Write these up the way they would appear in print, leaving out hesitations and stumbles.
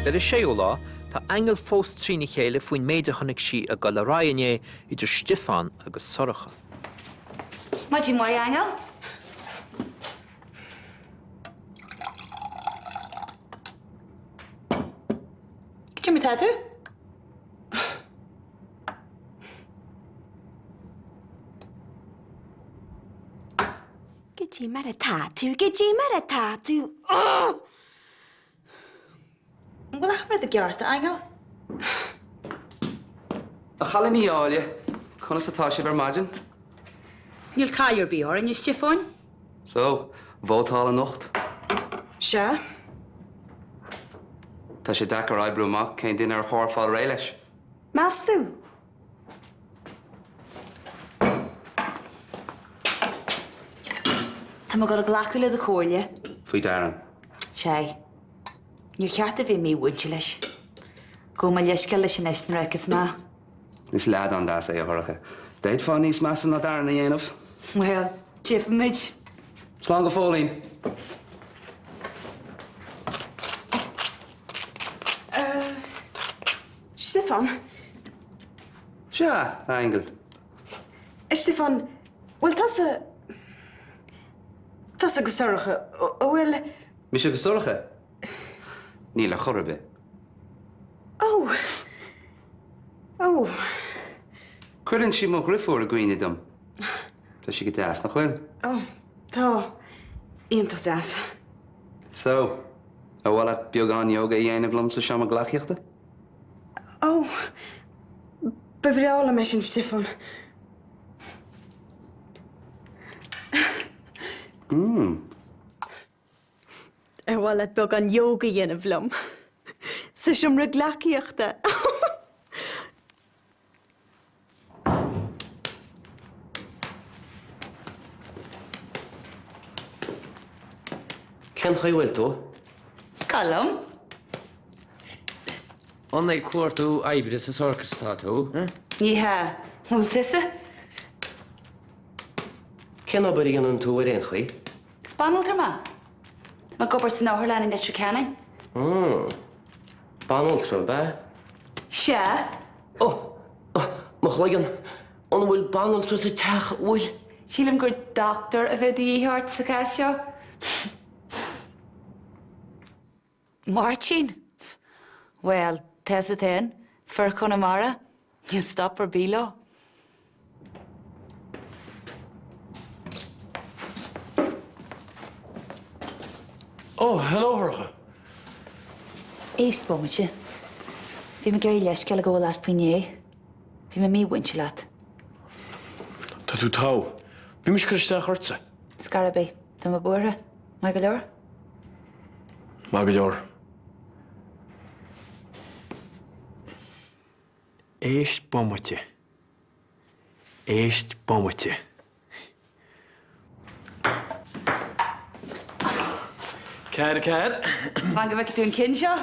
Ar an séú lá, tá Aingeal fós trína chéile faoin méid a chonaic sí ag dul ar aghaidh inné idir Stiofán agus Sorcha. Maidin mhaith, a Aingil. Cad é mar atá tú? Cad é mar atá tú, cad é mar atá tú. An bhfuil achan rud i gceart, a Aingil? A chailíní áille, conas atá sibh ar maidin? Níl caill ar bith orainn, a Stiofáin. So, vótáil anocht? Sea. Tá sé deacair oibriú amach cén duine ar chóir fáil réidh leis. Meas tú? Tá mé ag dul a ghlacadh le do chomhairle. Faoi Darren. Sea. Níor cheart domh bheith mímhúinte leis. Gabhfaidh mé leithscéal leis anois nuair a fheicfeas mé. Is leaid an-deas é, a Shorcha. D'fhéadfá níos measa ná Darren a dhéanamh. Bhuel, tchífimid. Slán go fóillín. Stiofán. Sea, a Aingil. A Stiofáin, bhfuil tusa, tusa agus Sorcha, an bhfuil? Mise agus Sorcha? Níl ar chor ar bith. Ó! Ó! Cuireann sí mo dhriofúr i gcuimhne dom. Tá sí go deas, nach bhfuil? Ó, tá. Iontach deas. So, ar mhaith leat beagán ióga a dhéanamh liom sa seomra gleacaíochta? Ó, ba bhreá liom é sin, Stiofán. Mm. Ar mhaith leat beagán ióga a dhéanamh liom sa seomra gleacaíochta? Cén chaoi a bhfuil tú? Call liom. An ag cuartú oibre sa sorcas atá tú? Ní hea. An bhfuil tusa? Cén obair a dhéanann tú ar aon chaoi? Is banaltra mé. Tá mé ag obair san otharlann i Leitir Ceanainn. Mm. Banaltra, ab ea? Sea. Ó! Ó! Mo chloigeann! An bhfuil banaltra sa teach, an bhfuil? Sílim gur dochtúir a bheadh de dhíth ort sa chás seo. Máirtín? Bhuel, tá a fhios agat féin, fir Chonamara, níl stop ar bith leo. Ó, hello, Shorcha. Éist, bomaite. Bhí mé ag iarraidh leithscéal a ghabháil leat faoi inné. Bhí mé mímhúinte leat. Tá tú togha. Bhí mise ag cur isteach ortsa. Scor ar bith. Tá mé buartha. Maith go leor? Maith go leor. Éist bomaite. Éist bomaite. Ceir, ceir. Fan go bhfeicfidh tú an ceann seo.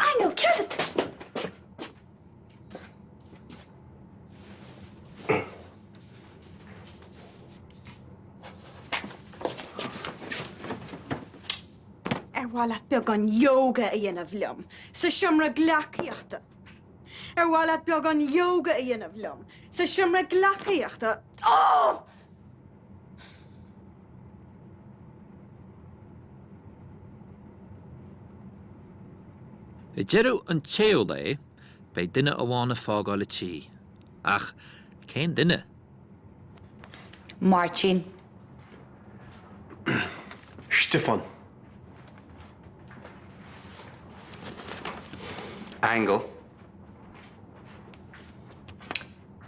Aingeal, céard at? Ar mhaith leat beagán yoga a dhéanamh liom sa seomra gleacaíochta? Ar mhaith leat beagán yoga a dhéanamh liom sa seomra gleacaíochta? Ó! Ag deireadh an tséú lae, beidh duine amháin ag fágáil an tí. Ach cén duine? Máirtín. Stiofán. Aingeal.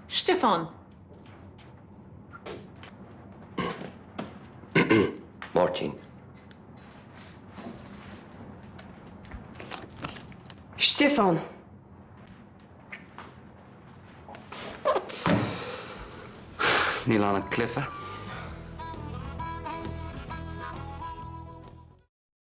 Stiofán. Máirtín. Stiofán. Níl ann ach cluiche.